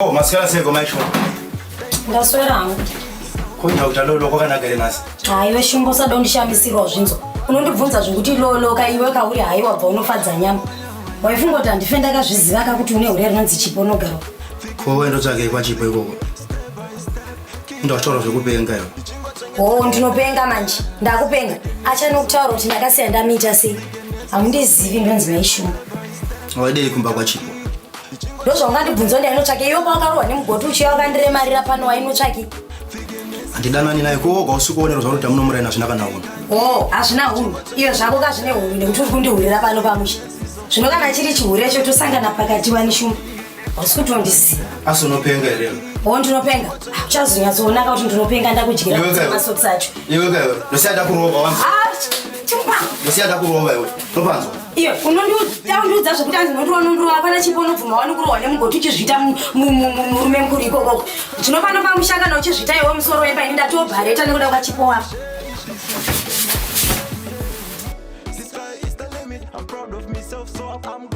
Oh, maswera sei mai Shumba? Ndaswera hangu. Kunya kuti lolo kwakanaka here nhasi? Haiwe Shumba usada undishamisirwa zvinzo. Unondibvunza zvekuti lolo ka iwe kauri haiwa bva unofadza nyama. Waifunga kuti handife ndakazviziva ka kuti une hure rinonzi Chipo unogara. Ko waendotsvagei kwaChipo ikoko? Ndataura zvekupenga iwe. Oh, ndinopenga manje. Ndakupenga. Achanokutaura kuti ndakasiya ndamiita sei. Hamundizivi ndonzi mai Shumba. Waidei kumba kwaChipo? Ndozvaungandibvunza ndainotsvake iwe pawakarohwa nemugoti uchiya wakandiremarira pano wainotsvake. Handidanani naye ko woga usikuonera zvauri kuti munomurayina hazvina kana hunhu. Oh, hazvina hunhu. Iyo zvako kazvine hunhu nekuti uri kundihurira pano pamusha. Zvino kana chiri chihure cho tosangana pakati wani Shumba. Hausi kutondiziva. Asi unopenga here? Oh, ndinopenga. Ah, uchazonyatsoonaka kuti ndinopenga ndakudyira masokisi acho. Iwe ka iwe, ndosiya ndakurova wangu. Ah, chimpa. Ndosiya ndakurova iwe. Ndopanzwa. Iwe unondiudza zvekuti anzi unondiwa unondiwa hapana chipo unobvuma wani kurohwa nemugoti uchizviita murume mukuru ikoko. Zvino pano pamusha kana uchizviita iwe musoro wemba ini ndatobhareta nekuda kwachipo wako. I'm proud of myself, so I'm